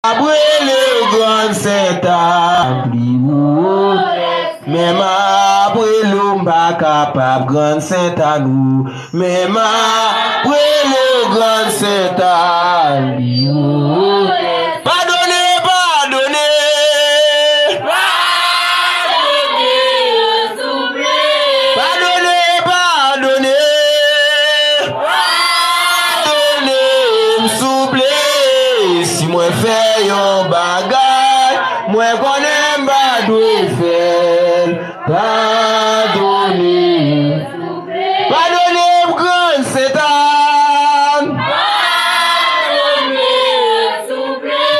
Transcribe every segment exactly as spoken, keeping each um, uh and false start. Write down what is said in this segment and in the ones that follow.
ap rele w Grann Sentàn pli wo. Men m ap rele w, m pa kapab Grann Sentàn o. Men m ap rele w Grann Sentàn pli wo. Padone, padone. Padone, padone. Padone m souple. Si mwen fè yon bagay mwen konnen m pa dwe fè l, padone. Padone m Grann Sentàn.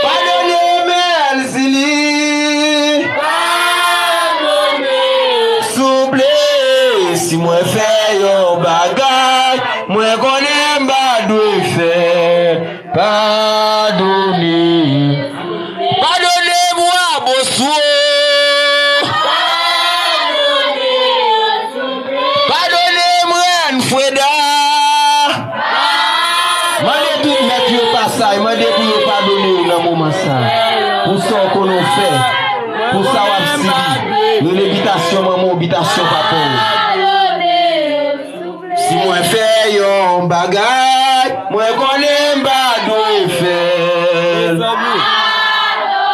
Padone m Èlzili. Souple, si mwen fè yon bagay mwen konnen m pa dwe fè, padone. Padone m wa Boswo. Padone m rèn Freda. Mande tout mèt yo pasaj, mande pou yo padone w nan moman sa. Pou sa w konnen w fè, pou sa w ap sibi. Rele bitasyon manman w, bitasyon papa w. Si mwen fè yon bagay mwen konnen m pa dwe fè l.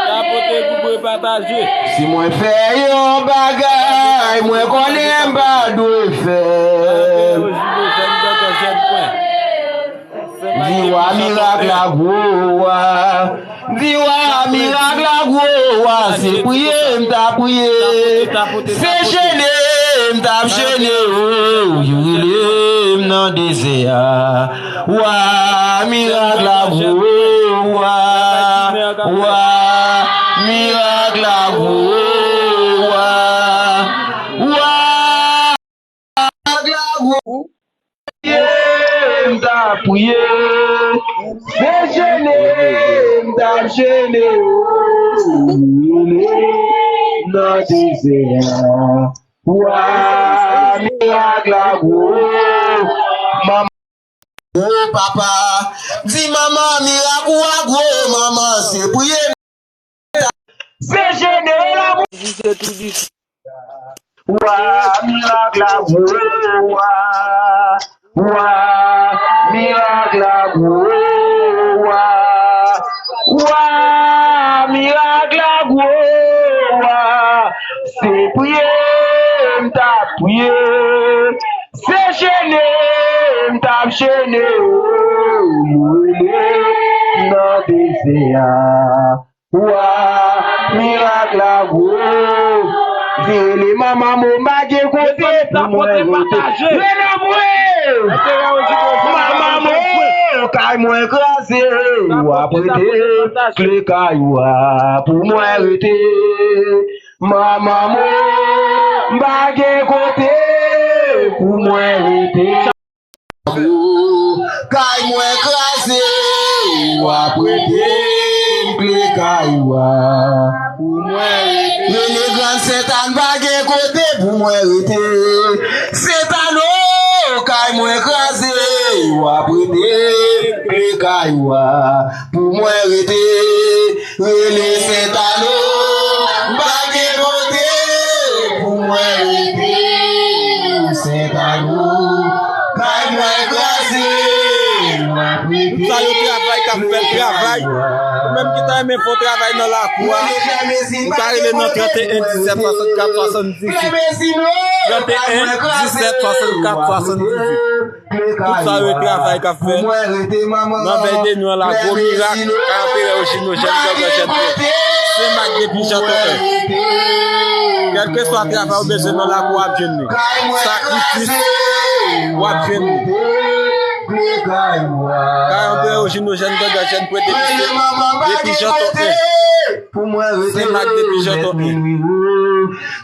Tapote, koupe, pataje. Si mwen fè yon bagay mwen konnen m pa dwe fè l. Di wa mirak la gwo wa. Di wa mirak la gwo wa, se priye m ta priye. Se jene m t ap jene o, yo rele m nan dezè a. Wa mirak la gwo wa. Wa mirak la gwo wa. Wa mirak la gwo. M t ap priye, se jene m t ap jene o, nan dezè a. Wa mirak la gwo, manman gwo papa, di manman mirak ou a gwo, manman se priye. Se jene lanmou. Wa mirak la gwo wa. Wa mirak la gwo wa. Wa mirak la gwo wa. Se priye m t ap priye. Se jene m t ap jene o. Yo rele nan dezè a. Wa mirak la gwo. Di rele manman m, m pa gen kote pou mwen rete. Rele mwen. Manman m, kay mwen kraze. W ap rete kle kay ou a pou mwen rete. Manman m, m pa gen kote pou mwen rete. Kay mwen kraze, w ap rete m kle kay ou a. Pou mwen rete. Rele Grann Sentàn, pa gen kote pou mwen rete. Sentàn o, kay mwen kraze, w ap rete m kle kay ou a. Pou mwen rete. Rele Sentàn o, m pa gen kote pou mwen rete. Sentàn o, kay mwen kraze, m ap rete. Sa yo travay k ap fè travay. Ou menm ki ta renmen fè yon travay nan lakou a, ou ka rele nan trannteyen disèt swasannkat swasanndizuit. Trannteyen disèt swasannkat swasanndizuit. Tout sa yo travay k ap fè nan vèy de nwi an la, gwo mirak, kay anperè Ojinojèn, granjèn, Sen Mak depi Janton en. Kèlkeswa travay ou bezwen nan lakou, w ap jwenn li. Sakrifis, w ap jwenn li. Kay anperè Ojinojèn, granjèn, prete misye depi Janton en. Pou mwen rete, Sen Mak depi Janton en.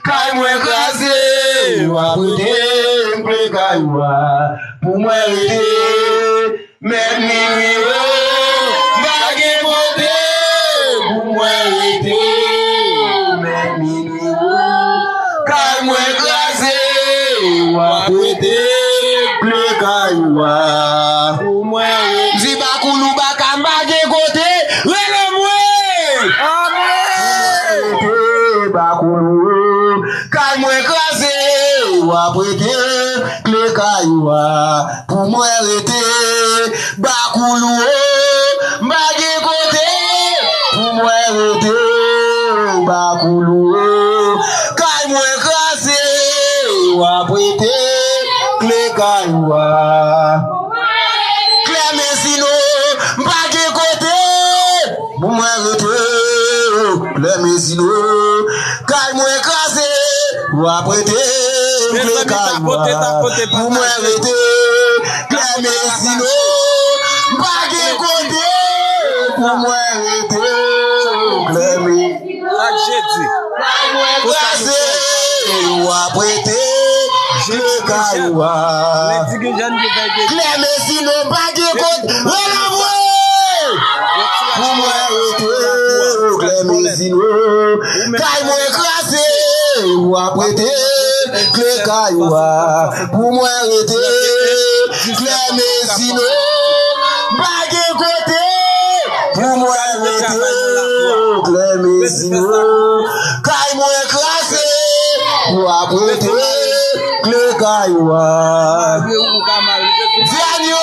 Kay mwen kraze, w ap rete m kle kay ou a. Pou mwen rete, mèt minwi o, m pa gen kote pou mwen rete. Mèt minwi o, kay mwen kraze, w ap rete m kle kay ou a. Pou mwen rete. Di bakoulou baka, m pa gen kote, rele mwen. W ap rete kle kay ou a pou mwen rete. Bakoulou o, m pa gen kote pou mwen rete. Bakoulou o, kay mwen kraze. W ap rete kle kay ou a. Klemensino, m pa gen kote pou mwen rete. Klemensino, kay mwen kraze. W ap rete kle kay ou a pou mwen rete. Klemensino, m pa gen kote pou mwen rete. Klemi- Chak jedi. Kay mwen kraze. W ap rete kle kay ou a. Klemensino, m pa gen kote. Rele mwen pou mwen rete. Klemensino, kay mwen kraze. W ap rete kle kay ou a pou mwen rete. Klemensino, m pa gen kote pou mwen rete. Klemensino, kay mwen kraze. W ap rete kle kay ou a. Di Anyo,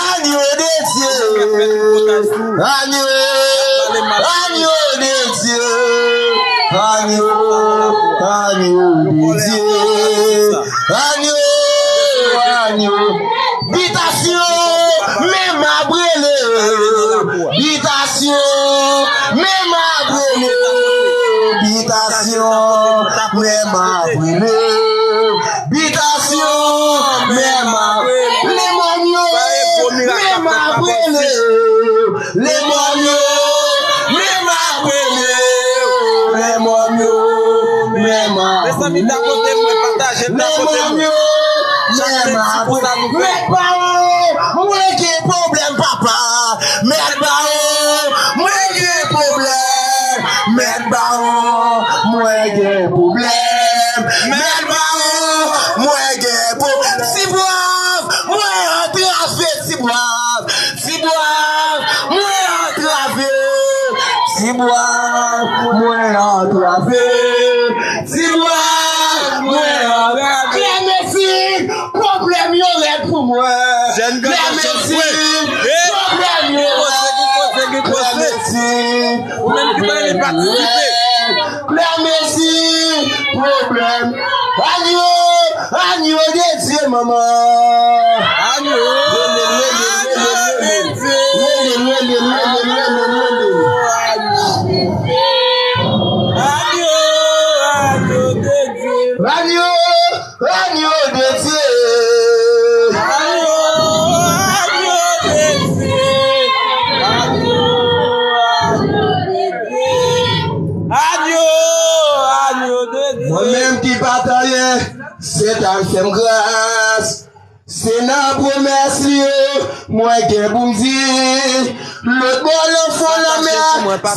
Anyo de Dye. Anyo, Anyo de Dye. Anyo, Anyo de Dye. Anyo, Anyo. Bitasyon, men m ap rele. Bitasyon, men m ap rele. Bitasyon, men m ap rele. Bitasyon, men m ap rele. Lemòm yo, men m ap rele. Lemòm yo, men m ap rele. Lemòm yo, men m ap rele. Mezanmi, tapote mwen, pataje l, tapote mwen. Chak lendi pou sa nou fè. Mèt Bawo, mwen gen pwoblèm, papa. Mèt Bawo, mwen gen pwoblèm. Mèt Bawo, mwen gen pwoblèm. Mèt Bawo, mwen gen pwoblèm. Ti Bwav, mwen antrave, Ti Bwav. Ti Bwav, mwen antrave. Ti Bwav, mwen antrave. Ti Bwav, mwen antrave. Klemensino, pwoblèm yo rèd pou mwen. Jèn gason, jèn frè. Klemensino, pwoblèm yo rèd. Klemensino, ou menm ki pa vle patisipe. Klemensino, pwoblèm. Anyo, Anyo de Dye, manman. Anyo, Anyo de Dye. Anyo, Anyo de Dye. Anyo, Anyo de Dye. Anyo, Anyo de Dye. Anyo, Anyo de Dye. Anyo, Anyo de Dye. Mwen menm ki pa t anyen, Sentàn fè m gras. Se nan pwomès li yo mwen gen pou m di. Lòt bò nan fon lanmè,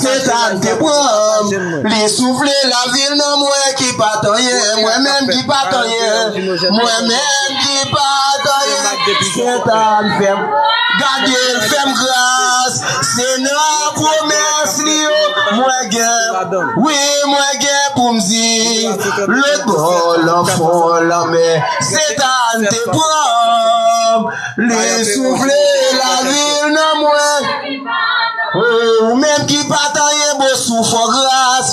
Sentàn te pran m. Li soufle lavi l nan mwen ki pa t anyen, mwen menm ki pa t anyen, mwen menm ki pa t anyen. Sentàn fè m, gade l fè m gras. Se nan pwomès li yo mwen gen, wi, mwen gen pou m di. Lòt bò nan fon lanmè, Sentàn te pran m. Li soufle lavi l nan mwen. O, ou menm ki pa t anyen, Bosou fè w gras.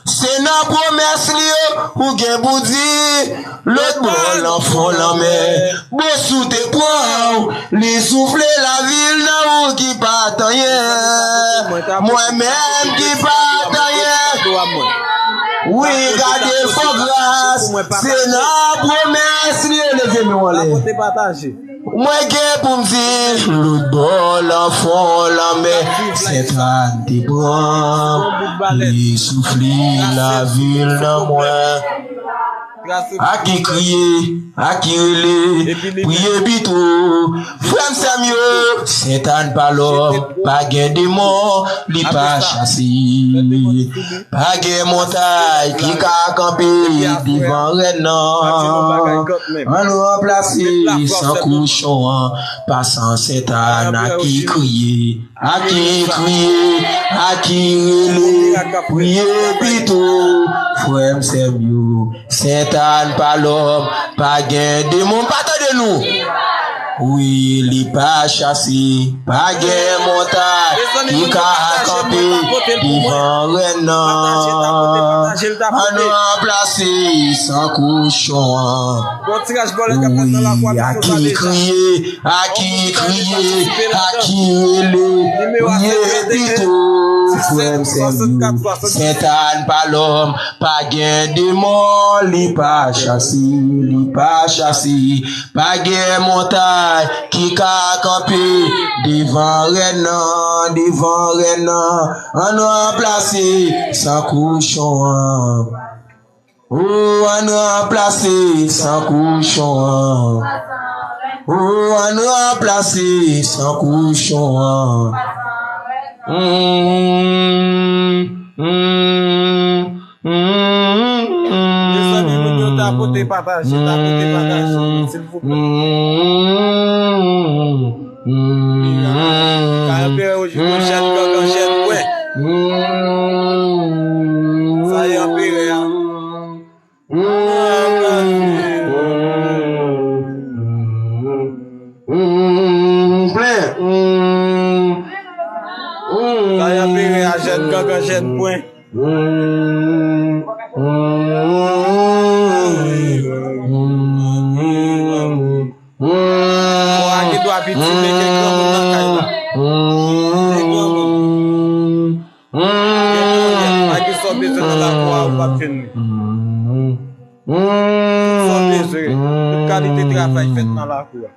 Se nan pwomès li yo ou gen pou di. Lòt bò nan fon lanmè, Bosou te pran w. Li soufle lavi l nan ou ki pa t anyen. Mwen menm ki pa t anyen. Wi, gade l fè w gras. Se nan pwomès li yo, leve men w anlè. Mwen gen pou m di, lòt bò nan fon lanmè, Sentàn te pran m, li soufle lavi l nan mwen. A ki kriye, a ki rele, priye pito. Frè m, sè m yo, Sentàn pa lòm, pa gen demon, li pa chase. Pa gen montay ki ka kanpe devan rèn nan. An nou ranplase san kochon an pa san Sentàn ki kriye. A ki kriye, a ki rele, priye pito, frè m, sè m yo. Sentàn pa lòm, pa gen demon, pa tande nou. Wi, li pa chase, pa gen montay ki ka kanpe devan rèn nan. Ann ranplase san kochon an. Wi, a ki kriye, a ki kriye, a ki rele, priye pito, frè m, sè m yo. Sentàn pa lòm, pa gen demon, li pa chase, li pa chase, pa gen montay ki ka kanpe devan rèn nan, devan rèn nan. Ann ranplase san kochon an. O, ann ranplase san kochon an. O, ann ranplase san kochon an. Mm, mm, mm, mm. Mezanmi, moun yo, tapote, pataje, tapote, pataje, silvouplè. Kay Anperè, Ojino, Jèn Gangan, Jèn Pwen. Sa e Anperè a. Plen. Kay Anperè a, Jèn Gangan, Jèn Pwen. Bon, a gen dwa piti, men gen granmoun nan kay la. Gen granmoun. Gen ponyèt, pa gen sa w bezwen nan lakou a, ou p ap jwenn li. Tout sa w bezwen, tout kalite travay fèt nan lakou a.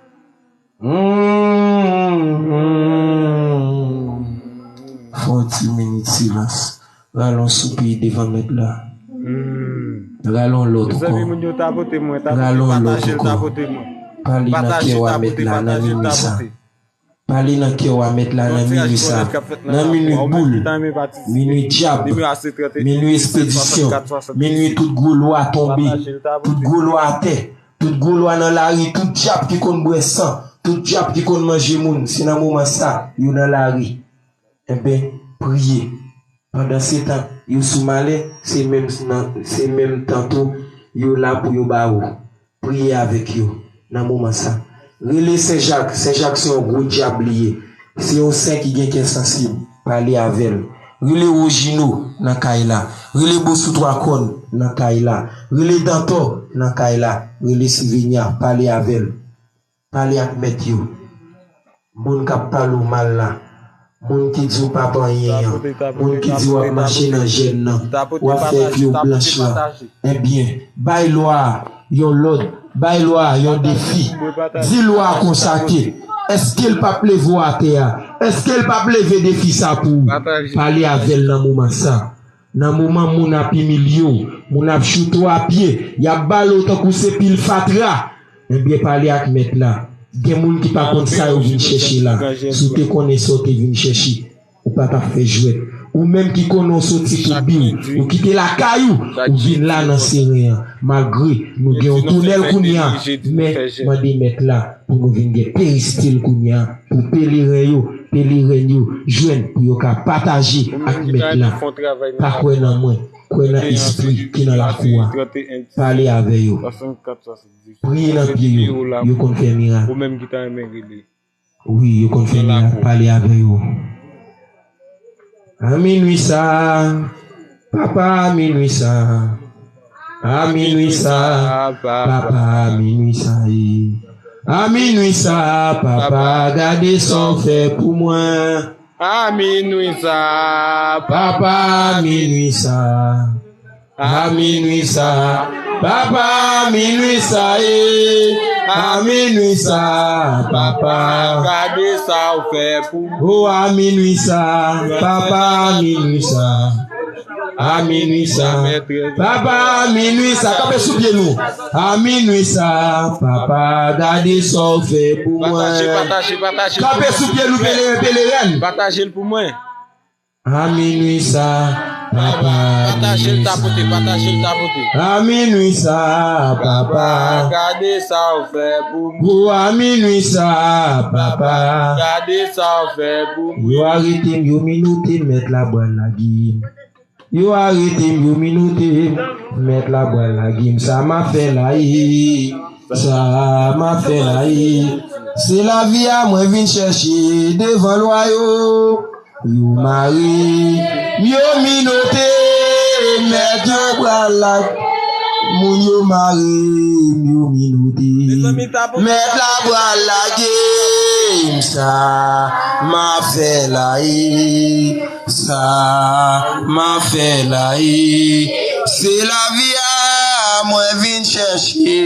Fè yon ti minit silans. Rale yon soupi devan Mèt la. Rale yon lòt ankò. Mezanmi, moun yo, tapote mwen, tapote, pataje l, tapote mwen. Pale nan kè w a Mèt la nan minwi sa. Pale nan kè w a Mèt la nan minwi sa. Nan minwi boul, minwi dyab, minwi espedisyon, minwi tout gwo lwa tonbe, tout gwo lwa atè, tout gwo lwa nan lari, tout dyab ki konn bwè san, tout dyab ki konn manje moun, se nan moman sa yo nan lari. Enben, priye. Pandansetan, yo sou malè, se menm nan, se menm tan tou, yo la pou yo ba ou. Priye avèk yo nan moman sa. Rele Sen Jak, Sen Jak se yon gwo dyab li ye. Se yon sen ki gen kè sansib, pale avè l. Rele Wojino nan kay la. Rele Bosou Twa Kòn nan kay la. Rele Dantò nan kay la. Rele Sivenya, pale avè l. Pale ak mèt yo. Moun k ap pale w mal la. Moun ki di w p ap anyen an. Moun ki di w ap mache nan jèn nan. W ap fè pye w blanch lan. Ebyen, bay lwa a yon lòd. Bay lwa a yon defi. Di lwa a konsa ke, èske l p ap leve w atè a? Èske l p ap leve defi sa pou ou? Pale avè l nan moman sa. Nan moman moun ap imilye w, moun ap choute w a pye, y ap bale w tankou se pil fatra. Ebyen, pale ak Mèt la. Gen moun ki pa konn sa yo vin chèche la. Si w te konnen sa w te vin chèche, ou pa t ap fè jwèt. Ou menm ki konnen w soti pou bi w, ou kite lakay ou, ou vin la nan Seren an. Malgre nou gen yon tonèl kounye a, men mande Mèt la pou nou vin gen peristil kounye a, pou peleren yo, pelerèn yo jwenn, pou yo ka pataje ak Mèt la. Pa kwè nan mwen, kwè nan espri ki nan lakou a. Pale avè yo. Priye nan pye yo, yo konn fè mirak. Wi, yo konn fè mirak, pale avè yo. A minwi sa, papa, a minwi sa. A minwi sa, papa, a minwi sa, e. A minwi sa, papa, gade sa w fè pou mwen. A minwi sa, papa, a minwi sa. A minwi sa, papa, a minwi sa, e. A minwi sa, papa, gade sa w fè pou mwen. O, a minwi sa, papa, a minwi sa. A minwi sa, papa, a minwi sa. Kanpe sou pye nou. A minwi sa, papa, gade sa w fè pou mwen. Pataje, pataje, pataje. Kanpe sou pye nou, pelerèn, pelerèn. Pataje l pou mwen. A minwi sa, Pataje l, tapote, pataje l, tapote. A minwi sa, papa. Gade sa w fè pou mwen. Pou a minwi sa, papa. Gade sa w fè pou mwen. Yo arete m, yo minote m, mèt la pral lage m. Yo arete m, yo minote m, mèt la pral lage m. Sa m ap fè la ye? Sa m ap fè la ye? Se lavi a mwen vin chèche devan lwa yo. Yo mare m, yo minote m, mèt yo pral lage. Moun yo mare m, yo minote m, mèt la pral lage m. Sa m ap fè la ye? Sa m ap fè la ye? Se lavi a mwen vin chèche.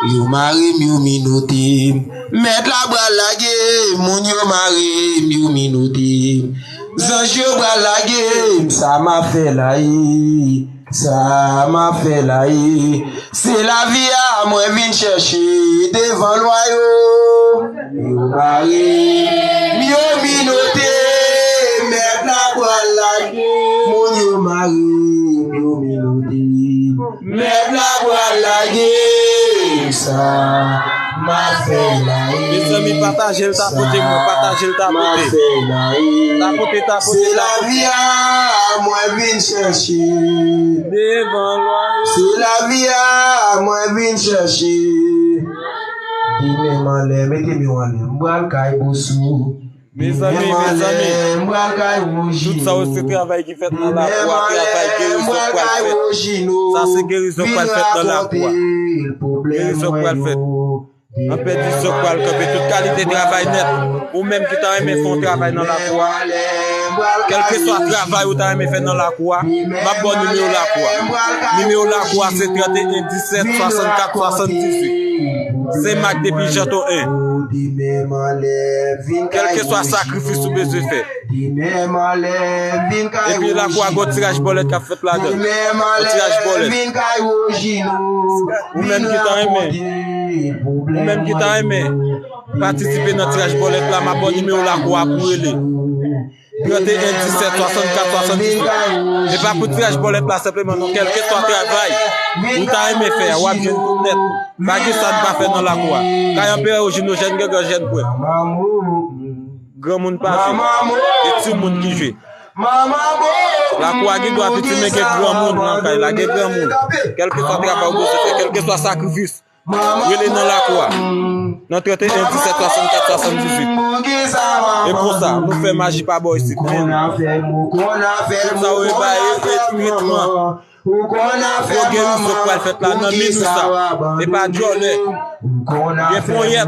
Yo mare m, yo minote m, mèt la pral lage m. Moun yo mare m, yo minote m, zanj yo pral lage m. Sa m ap fè la ye? Sa m ap fè la ye? Se lavi a mwen vin chèche devan lwa yo. Yo mare m, yo minote m, mèt la pral lage. Moun yo mare m, yo minote m, mèt la pral lage. Sa m ap fè la ye? Mezanmi, pataje l, tapote mwen, pataje l, tapote. Tapote, tapote, tapote. Se lavi a mwen vin chèche. Devan lwa. Se lavi a mwen vin chèche. Demen m anlè, mete men w anlè. M pral kay Bosou. Mezanmi, mezanmi, tout sa yo se travay ki fèt nan lakou a, travay gerizon k pral fèt. Sa se gerizon k pral fèt nan lakou a. Gerizon k pral fèt. Anpèdizon k pral kanpe, tout kalite travay nèt. Ou menm ki ta renmen fè yon travay nan lakou a, kèlkeswa travay ou ta renmen fè nan lakou a, m ap ba w nimewo lakou a. Nimewo lakou a se trannteyen disèt swasannkat swasanndizuit. Senmak depi Janto en. Kèlkeswa sakrifis ou bezwen fè. Epi lakou a gon tiraj bòlèt k ap fèt ladan. Gon tiraj bòlèt. Ou menm ki ta renmen, ou menm ki ta renmen patisipe nan tiraj bòlèt la, m ap ba w nimewo lakou a pou rele. Trannteyen disèt swasannkat swasanndizuit. E pa pou tiraj bòlèt la senpleman non, kèlkeswa travay ou ta renmen fè a, w ap jwenn tout nèt. Pa gen sa n pa fè nan lakou a. Kay Anperè Ojino, jèn gangan, jèn pwèp. Granmoun pa jwe. E timoun ki jwe. Lakou a gen dwa piti, men gen granmoun nan kay la, gen granmoun. Kèlkeswa travay ou bezwen fè, kèlkeswa sakrifis, rele nan lakou a. Nan trannteyen disèt swasannkat swasanndizuit. E konsa, nou fè maji pa bò isit, men tout sa yo e bay e tretman. Gwo gerizon k pral fèt la nan minwi sa. Se pa djòlè. Gen ponyèt.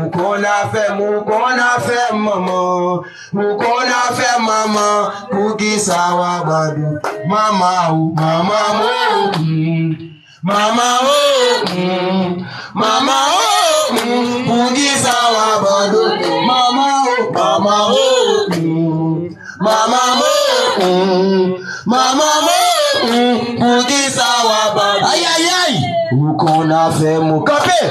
Ou konn afè manman, poukisa w abandone manman ou, manman ou, mm. Manman ou, mm. Manman ou, mm. Poukisa w abandone manman ou, manman ou, mm. Manman ou, mm. Manman ou, mm. Poukisa w abandone? Ay, ay, ay! Ou konn afè m, kanpe!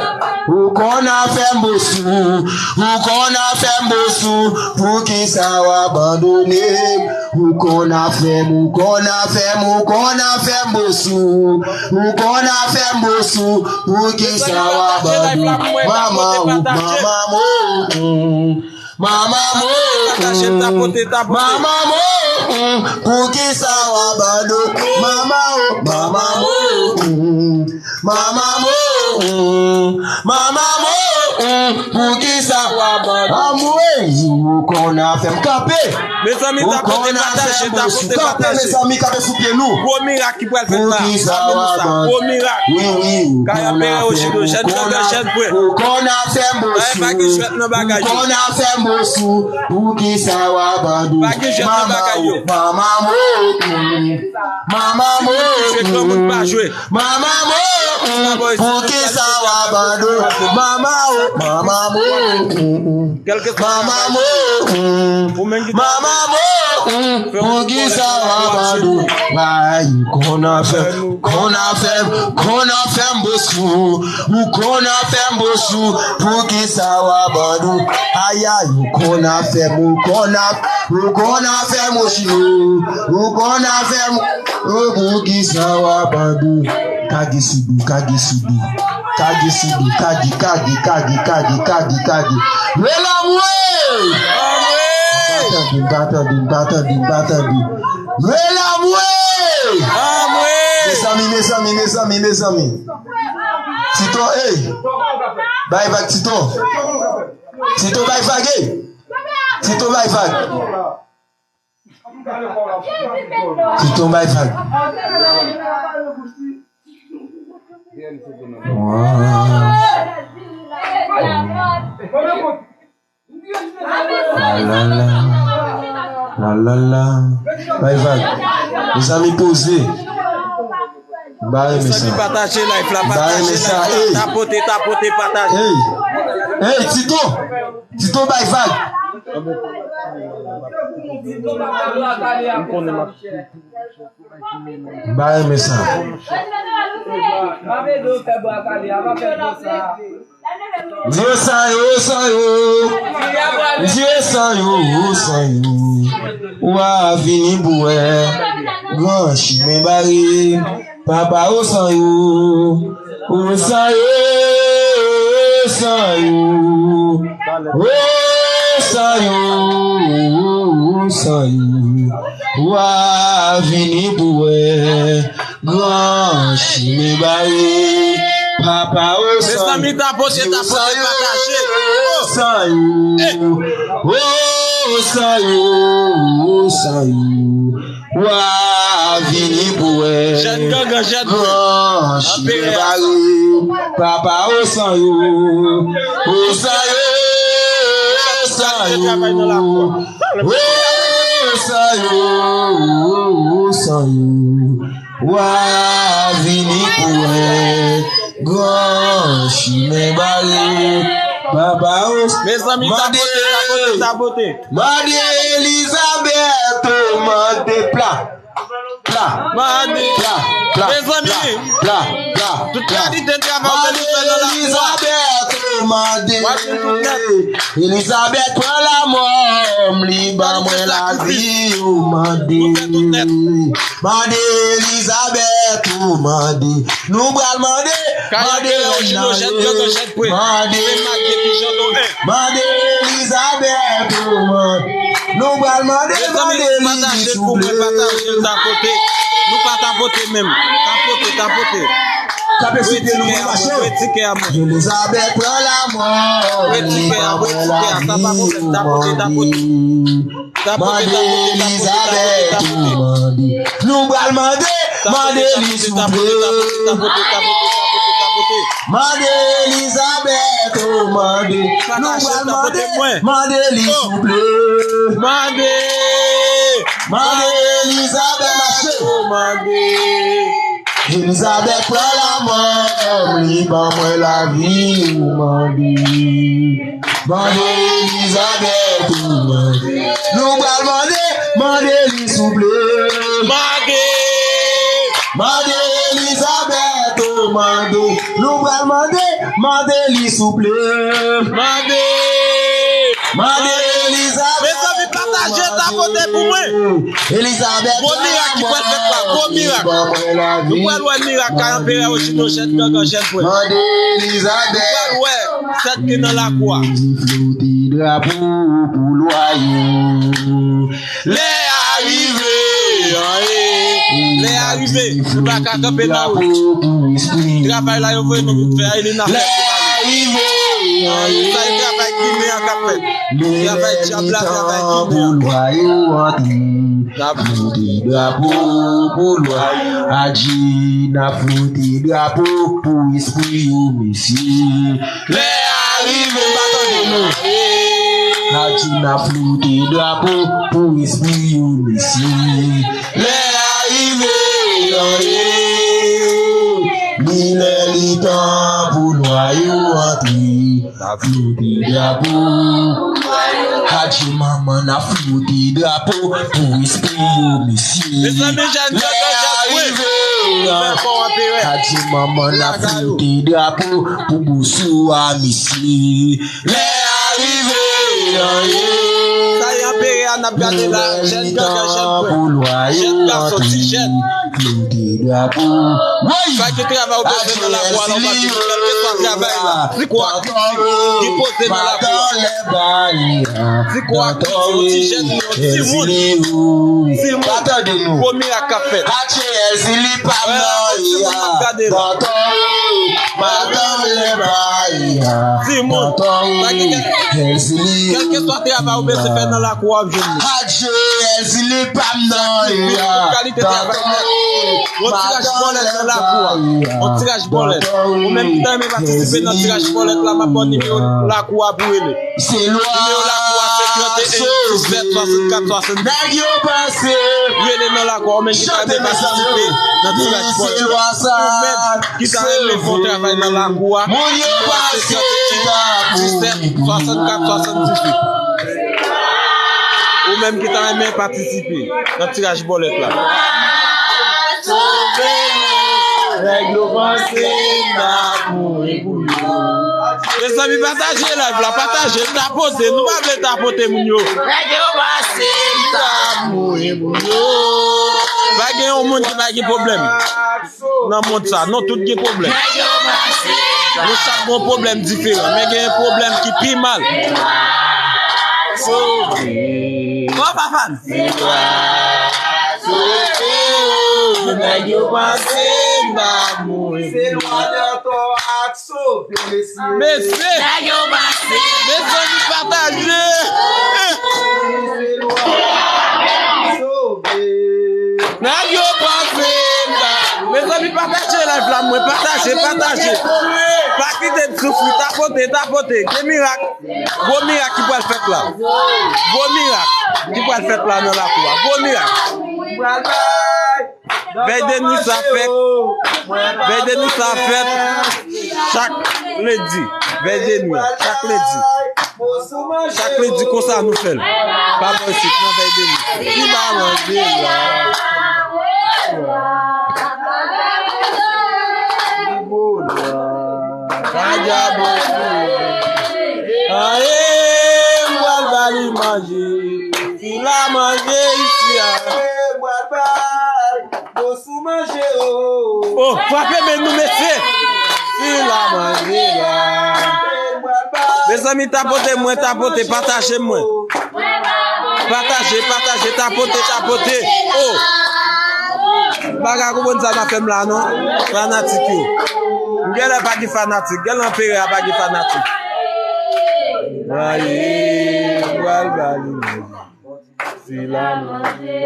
Ou konn afè m, Bosou. Ou konn afè m, Bosou. Poukisa w abandone m? Ou konn afè m, ou konn afè m, ou konn afè m, Bosou. Ou konn afè m, Bosou. Poukisa w abandone m? Manman ou, manman ou, mm. Manman m, mm. Manman m, mm. Poukisa w abandone m? Manman ou, manman ou, mm. Manman m, mm. Manman m, mm. Poukisa w abandone m? Anmwey, ou konn afè m, kanpe. Mezanmi, tapote, pataje, tapote, pataje. Mezanmi, kanpe sou pye nou. Gwo mirak ki pral fèt la. Gwo mirak. Kay Anperè Ojino, jèn gangan, jèn pwèp. Ou konn afè m, Bosou. Pa gen jwèt nan bagay yo. Ou konn afè m, Bosou. Poukisa w abandone? Pa gen jwèt nan bagay yo. Manman m, mm. Manman m, mm. Manman m, mm. Poukisa w abandone? Manman ou, manman m, mm. Manman m, mm. Manman m, Poukisa w abandone? Ay, ou konn afè m, ou konn afè m, ou konn afè m, bosou. Ou konn afè m, bosou. Poukisa w abandone? Ay, ay, ou konn afè m, ou konn afè m, ou konn afè m, bosou. Ou konn afè m, ou poukisa w abandone? Kage sou do, kage sou do. Kage sou do, kage, kage, kage, kage, kage, kage. Lwe lanmou! M pa tande, m pa tande, m pa tande, m pa tande. Lwe lanmou! Mezanmi, mezanmi, mezanmi, mezanmi. Tito, ey! Bay vag, Tito! Tito, bay vag, ey! Tito, bay vag! Tito, bay vag! Waw. La la la. La la la. Bay vag. Mezanmi, poze. M pa renmen sa. Mezanmi, pataje live la, pataje live la. Tapote, tapote, pataje. Ey. Ey, Tito. Tito, bay vag. M pa renmen sa. Di yo sa yo, sa yo. Di yo sa yo, sa yo. Wa vini pou wè. Gran chimen bare. Papa, o san yo. O san yo, o san yo. O san yo, o san yo. Wa vini pou wè. Gran chimen bare, papa, o san yo. Mezanmi, tapote, tapote, pataje. O san yo, o san yo, o san yo. Wa vini pou wè. Jèn gangan, jèn. Gran chimen bare, papa, o san yo. O san yo, o san yo. O san yo, o san yo. Wa vini pou wè. Gran chimen bare. Papa, o san yo. Mezanmi, tapote, tapote, tapote. Mande Elizabeth, mande pla. Pla. Mande. Pla, pla, pla, pla, pla. Tout kalite travay ou te fè nan lakou a. Mande Elizabeth, mande. Elizabeth pran lanmò m, li ban mwen lavi, ou mande. Mande Elizabeth, ou mande. Nou pral mande, mande Rèn nan ye. Mande. Mande Elizabeth, ou mande. Nou pral mande, mande li, souple. Pataje l, tapote. Nou pa tapote menm. Tapote, tapote. Tape sou pye nou pou nou mache. Elizabeth pran lanmò. Tapote, tapote, tapote. Mande Elizabeth, ou mande. Nou pral mande, mande li souple. Mande Elizabeth, ou mande. Nou pral mande, mande li souple. Mande. Mande Elizabeth, mache. Ou mande. Elizabeth pran lanmò m, li ban mwen lavi, ou mande. Mande Elizabeth, ou mande. Nou pral mande, mande li souple. Mande. Mande Elizabeth, ou mande. Nou pral mande, mande li souple. Mande. Mande Elizabeth. Mezanmi, pataje, tapote pou mwen. Elizabeth. Gwo mirak ki pral fèt la, gwo mirak. Nou pral wè mirak kay anperè Ojido, jèn gangan, jèn frè. Mande Elizabeth. Nou pral wè sa k gen nan lakou a. Flote drapo pou lwa yo. Lè a rive, an e. Lè a rive, nou pa ka kanpe nan wout. Travay la yo voye nou vin fè a, e li n ap fè pou n ale. Sa e travay Gineyan k ap fè. Travay dyab la, travay Gineyan. Pou lwa yo antre. N ap flote drapo pou lwa yo. Adje, n ap flote drapo pou espri yo, mesye. Lè a rive, pa tande nou. Adje, n ap flote drapo pou espri yo, mesye. Lè a rive, an e. Li lè, li tan pou lwa yo antre. N ap flote drapo. Adje manman n ap flote drapo pou respè yo, mesye. Mezanmi, Jèn Ganga, Jèn Pwen. Adje manman n ap flote drapo pou bousou a, mesye. Lè a rive, an ye. Sa e anperè a n ap gade la, Jèn Ganga, Jèn Pwen. Jèn gason, ti jèn. Sa ki travay ou bezwen nan lakou a, nan pati kèlkeswa travay la. Ti kwa ki poze nan lakou a. Ti kwa ki di yon ti jèn, yon timoun. Timoun. Gwo mirak k ap fèt. Yon timoun k ap gade la. Timoun. Sa ki kèlkeswa travay ou bezwen fè nan lakou a, w ap jwenn li. Tout kalite travay. Yon tiraj bòlèt nan lakou a. Yon tiraj bòlèt. Ou menm ki ta renmen patisipe nan tiraj bòlèt la, m ap ba w nimewo lakou a pou rele. Nimewo lakou a se trannteyen disèt swasannkat swasanndizuit. Rele nan lakou a, ou menm ki ta renmen patisipe nan tiraj bòlèt la. Ou menm ki ta renmen fè yon travay nan lakou a, nimewo a se trannteyen disèt swasannkat swasanndizuit. Ou menm ki ta renmen patisipe nan tiraj bòlèt la. Sove yo, nèg yo panse n ap mouri pou yo. Mezanmi, pataje live la, pataje, tapote, nou pa vle tapote moun yo. Nèg yo panse n ap mouri pou yo. Pa gen yon moun ki pa gen pwoblèm nan mond sa. Non, tout gen pwoblèm. Nou chak gen yon pwoblèm diferan, men gen yon pwoblèm ki pi mal. Sove. Bon, papa m. Nèg yo panse n ap mouri. Se lwa nan tò ak sove, mesye. Mesye. Nèg yo panse. Mezanmi, pataje. Se lwa sove. Nèg yo panse m ta. Mezanmi, pataje live la, mwen. Pataje, pataje. Pa kite m soufri. Tapote, tapote. Gen mirak. Gwo mirak ki pral fèt la. Gwo mirak ki pral fèt la nan lakou a. Gwo mirak. Vèy de nwi sa fèt. Vèy de nwi sa fèt chak lendi. Vèy de nwi a, chak lendi. Chak lendi konsa nou fè l. Pa bò isit, nan vèy de nwi. Li pa manje la. Aye, m pral ba li manje. Sila manje isi a. Oh, frape men nou, mesye. Sila manje la. Mezanmi, tapote mwen, tapote, pataje mwen. Pataje, pataje, tapote, tapote. Oh. M pa ka konprann sa n ap fè m la, non. Fanatik yo. M genlè pa gen fanatik. Genlè anperè a pa gen fanatik. Aye, m pral ba li. Sila manje.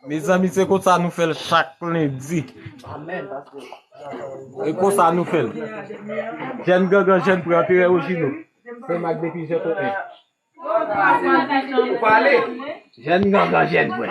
Mezanmi, se konsa nou fè l chak lendi. E konsa nou fè l. Jèn gangan, jèn prè, anperè Ojino. Se Mak depi Jèto en. Jèn gangan, jèn prè.